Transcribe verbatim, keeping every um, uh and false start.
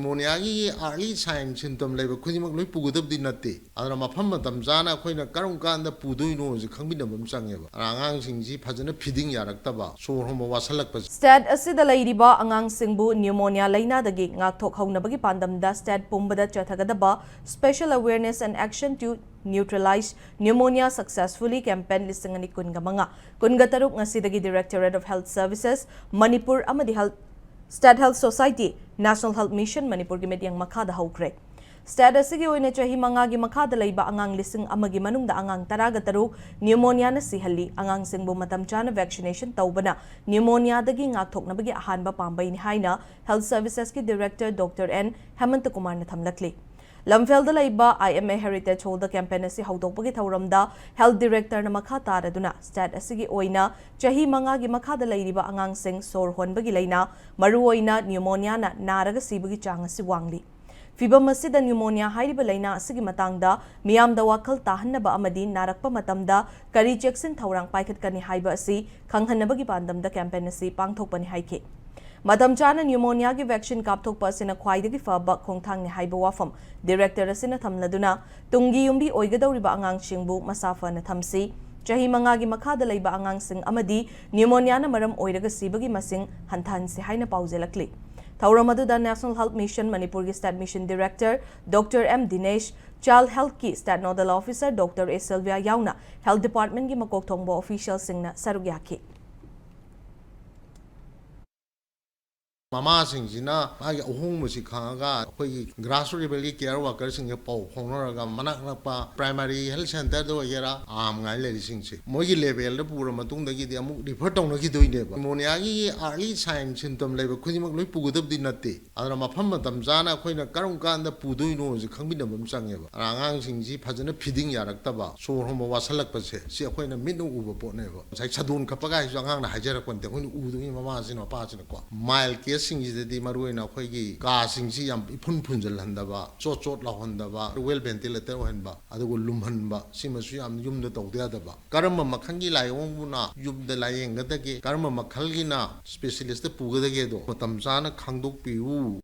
Pneumoniaꯒꯤ early sign symptom ꯂꯩꯕ ꯈꯨꯗꯤꯡꯃꯛ ꯂꯣꯏ ꯄꯨꯒꯗꯕꯗꯤ ꯅꯠꯇꯦ꯫ ꯑꯗꯨꯅ ꯃꯐꯝ ꯃꯇꯝ ꯆꯥꯅ ꯑꯩꯈꯣꯏꯅ ꯀꯔꯝ ꯀꯥꯟꯗ ꯄꯨꯗꯣꯏꯅꯣꯁꯦ ꯈꯪꯃꯤꯟꯅꯕ ꯑꯃ ꯆꯪꯉꯦꯕ꯫ ꯑꯗꯨꯅ ꯑꯉꯥꯡꯁꯤꯡꯁꯤ ꯐꯖꯅ feeding ꯌꯥꯔꯛꯇꯕ, ꯁꯣꯔ ꯍꯣꯟꯕ ꯋꯥꯁꯜꯂꯛꯄꯁꯦ꯫ State ꯑꯁꯤꯗ ꯂꯩꯔꯤꯕ ꯑꯉꯥꯡꯁꯤꯡꯕꯨ pneumonia ꯂꯩꯅꯥꯗꯒꯤ ꯉꯥꯛꯊꯣꯛꯍꯧꯅꯕꯒꯤ ꯄꯥꯟꯗꯝꯗ state ꯄꯨꯝꯕꯗ ꯆꯠꯊꯒꯗꯕ Special Awareness and Action to Neutralize Pneumonia Successfully campaign ꯂꯤꯁꯤꯡ ꯑꯅꯤ ꯀꯨꯟꯒ ꯃꯉꯥ ꯀꯨꯟꯒ ꯇꯔꯨꯛ ꯉꯁꯤꯗꯒꯤ Directorate of Health Services, Manipur ꯑꯃꯗꯤ Health, State Health Society, National Health Mission ꯃꯅꯤꯄꯨꯔꯒꯤ ꯃꯤꯠꯌꯦꯡ ꯃꯈꯥꯗ ꯍꯧꯈ꯭ꯔꯦ꯫ State ꯑꯁꯤꯒꯤ ꯑꯣꯏꯅ ꯆꯍꯤ ꯃꯉꯥꯒꯤ ꯃꯈꯥꯗ ꯂꯩꯕ ꯑꯉꯥꯡ ꯂꯤꯁꯤꯡ ꯑꯃꯒꯤ ꯃꯅꯨꯡꯗ ꯑꯉꯥꯡ ꯇꯔꯥꯒ ꯇꯔꯨꯛ pneumoniaꯅ ꯁꯤꯍꯜꯂꯤ꯫ ꯑꯉꯥꯡꯁꯤꯡꯕꯨ ꯃꯇꯝ ꯆꯥꯅ vaccination ꯇꯧꯕꯅ pneumoniaꯗꯒꯤ ꯉꯥꯛꯊꯣꯛꯅꯕꯒꯤ ꯑꯍꯥꯟꯕ ꯄꯥꯝꯕꯩꯅꯤ ꯍꯥꯏꯅ Health Servicesꯀꯤ Director Doctor N ꯍꯦꯃꯟꯇ ꯀꯨꯃꯥꯔꯅ ꯊꯝꯂꯛꯂꯤ꯫ ꯂꯝꯐꯦꯜꯗ ꯂꯩꯕ I M A Heritage Hallꯗ campaign ꯑꯁꯤ ꯍꯧꯗꯣꯛꯄꯒꯤ ꯊꯧꯔꯝꯗ Health Directorꯅ ꯃꯈꯥ ꯇꯥꯔꯗꯨꯅ state ꯑꯁꯤꯒꯤ ꯑꯣꯏꯅ ꯆꯍꯤ ꯃꯉꯥꯒꯤ ꯃꯈꯥꯗ ꯂꯩꯔꯤꯕ ꯑꯉꯥꯡꯁꯤꯡ ꯁꯣꯔ ꯍꯣꯟꯕꯒꯤ ꯂꯥꯏꯅꯥ, ꯃꯔꯨꯑꯣꯏꯅ pneumoniaꯅ ꯅꯥꯔꯒ ꯁꯤꯕꯒꯤ ꯆꯥꯡ ꯑꯁꯤ ꯋꯥꯡꯂꯤ꯫ ꯐꯤꯚꯝ ꯑꯁꯤꯗ pneumonia ꯍꯥꯏꯔꯤꯕ ꯂꯥꯏꯅꯥ ꯑꯁꯤꯒꯤ ꯃꯇꯥꯡꯗ ꯃꯤꯌꯥꯝꯗ ꯋꯥꯈꯜ ꯇꯥꯍꯟꯅꯕ ꯑꯃꯗꯤ ꯅꯥꯔꯛꯄ ꯃꯇꯝꯗ ꯀꯔꯤ ꯆꯦꯛꯁꯤꯟ ꯊꯧꯔꯥꯡ ꯄꯥꯏꯈꯠꯀꯅꯤ ꯍꯥꯏꯕ ꯑꯁꯤ ꯈꯪꯍꯟꯅꯕꯒꯤ ꯄꯥꯟꯗꯝꯗ campaign ꯑꯁꯤ ꯄꯥꯡꯊꯣꯛꯄꯅꯤ ꯍꯥꯏꯈꯤ꯫ ꯃꯇꯝ ꯆꯥꯅ pneumoniaꯒꯤ vaccine ꯀꯥꯞꯊꯣꯛꯄ ꯑꯁꯤꯅ ꯈ꯭ꯋꯥꯏꯗꯒꯤ ꯐꯕ ꯈꯣꯡꯊꯥꯡꯅꯤ ꯍꯥꯏꯕ ꯋꯥꯐꯝ Director ꯑꯁꯤꯅ ꯊꯝꯂꯗꯨꯅ, ꯇꯨꯡꯒꯤ ꯌꯨꯝꯕꯤ ꯑꯣꯏꯒꯗꯧꯔꯤꯕ ꯑꯉꯥꯡꯁꯤꯡꯕꯨ ꯃꯁꯥ ꯐꯅ ꯊꯝꯁꯤ, ꯆꯍꯤ ꯃꯉꯥꯒꯤ ꯃꯈꯥꯗ ꯂꯩꯕ ꯑꯉꯥꯡꯁꯤꯡ ꯑꯃꯗꯤ pneumoniaꯅ ꯃꯔꯝ ꯑꯣꯏꯔꯒ ꯁꯤꯕꯒꯤ ꯃꯁꯤꯡ ꯍꯟꯊꯍꯟꯁꯤ ꯍꯥꯏꯅ ꯄꯥꯎꯖꯦꯜꯂꯛꯂꯤ꯫ ꯊꯧꯔꯝ ꯑꯗꯨꯗ National Health Mission ꯃꯅꯤꯄꯨꯔꯒꯤ State Mission Director Doctor M Dinesh, Child Healthꯀꯤ State Nodal Officer Doctor A Sylvia ꯌꯥꯎꯅ Health Departmentꯀꯤ ꯃꯀꯣꯛ ꯊꯣꯡꯕ officialꯁꯤꯡꯅ ꯁꯔꯨꯛ ꯌꯥꯈꯤ꯫ ꯃꯃꯥꯁꯤꯡꯁꯤꯅ ꯃꯥꯒꯤ ꯑꯍꯣꯡꯕꯁꯤ ꯈꯪꯉꯒ ꯑꯩꯈꯣꯏꯒꯤ grassroot levelꯒꯤ care workerꯁꯤꯡꯒ ꯄꯥꯎ ꯐꯥꯎꯅꯔꯒ ꯃꯅꯥꯛ ꯅꯛꯄ primary health centreꯗ ꯑꯣꯏꯒꯦꯔꯥ, ꯑꯥꯝ ꯉꯥꯏ ꯂꯩꯔꯤꯁꯤꯡꯁꯦ ꯃꯣꯏꯒꯤ levelꯗ ꯄꯨꯔ ꯃꯇꯨꯡꯗꯒꯤꯗꯤ ꯑꯃꯨꯛ refer ꯇꯧꯅꯈꯤꯗꯣꯏꯅꯦꯕ꯫ Pneumoniaꯒꯤ early sign symptom ꯂꯩꯕ ꯈꯨꯗꯤꯡꯃꯛ ꯂꯣꯏ ꯄꯨꯒꯗꯕꯗꯤ ꯅꯠꯇꯦ꯫ ꯑꯗꯨꯅ ꯃꯐꯝ ꯃꯇꯝ ꯆꯥꯅ ꯑꯩꯈꯣꯏꯅ ꯀꯔꯝ ꯀꯥꯟꯗ ꯄꯨꯗꯣꯏꯅꯣꯁꯦ ꯈꯪꯃꯤꯟꯅꯕ ꯑꯃ ꯆꯪꯉꯦꯕ꯫ ꯑꯗꯨꯅ ꯑꯉꯥꯡꯁꯤꯡꯁꯤ ꯐꯖꯅ feeding ꯌꯥꯔꯛꯇꯕ, ꯁꯣꯔ ꯍꯣꯟꯕ ꯋꯥꯁꯜꯂꯛꯄꯁꯦ, ꯁꯤ ꯑꯩꯈꯣꯏꯅ ꯃꯤꯠꯅ ꯎꯕ ꯄꯣꯠꯅꯦꯕ꯫ ꯉꯁꯥꯏ ꯁꯥꯗꯣꯟ ꯀꯞꯄꯒ ꯍꯥꯏꯁꯨ ꯑꯉꯥꯡꯅ ꯍꯥꯏꯖꯔꯛꯄ ꯅꯠꯇꯦ, ꯑꯩꯈꯣꯏꯅ ꯎꯗꯣꯏꯅꯤ ꯃꯃꯥꯁꯤꯅ ꯃꯄꯥꯁꯤꯅꯀꯣ꯫ Mild caseꯁꯤꯡꯁꯤꯗꯗꯤ ꯃꯔꯨꯑꯣꯏꯅ ꯑꯩꯈꯣꯏꯒꯤ ꯀꯥꯁꯤꯡꯁꯤ ꯌꯥꯝ ꯏꯐꯨꯟ ꯐꯨꯟꯖꯜꯍꯟꯗꯕ, ꯆꯣꯠ ꯆꯣꯠ ꯂꯥꯎꯍꯟꯗꯕ, well ventilated ꯑꯣꯏꯍꯟꯕ, ꯑꯗꯨꯒ ꯂꯨꯝꯍꯟꯕ, ꯁꯤꯃꯁꯨ ꯌꯥꯝ ꯌꯨꯝꯗ ꯇꯧꯗ ꯌꯥꯗꯕ꯫ ꯀꯔꯝꯕ ꯃꯈꯜꯒꯤ ꯂꯥꯏꯑꯣꯡꯕꯨꯅ ꯌꯨꯝꯗ ꯂꯥꯏꯌꯦꯡꯒꯗꯒꯦ, ꯀꯔꯝꯕ ꯃꯈꯜꯒꯤꯅ specialistꯇ ꯄꯨꯒꯗꯒꯦꯗꯣ ꯃꯇꯝ ꯆꯥꯅ ꯈꯪꯗꯣꯛꯄꯤꯌꯨ꯫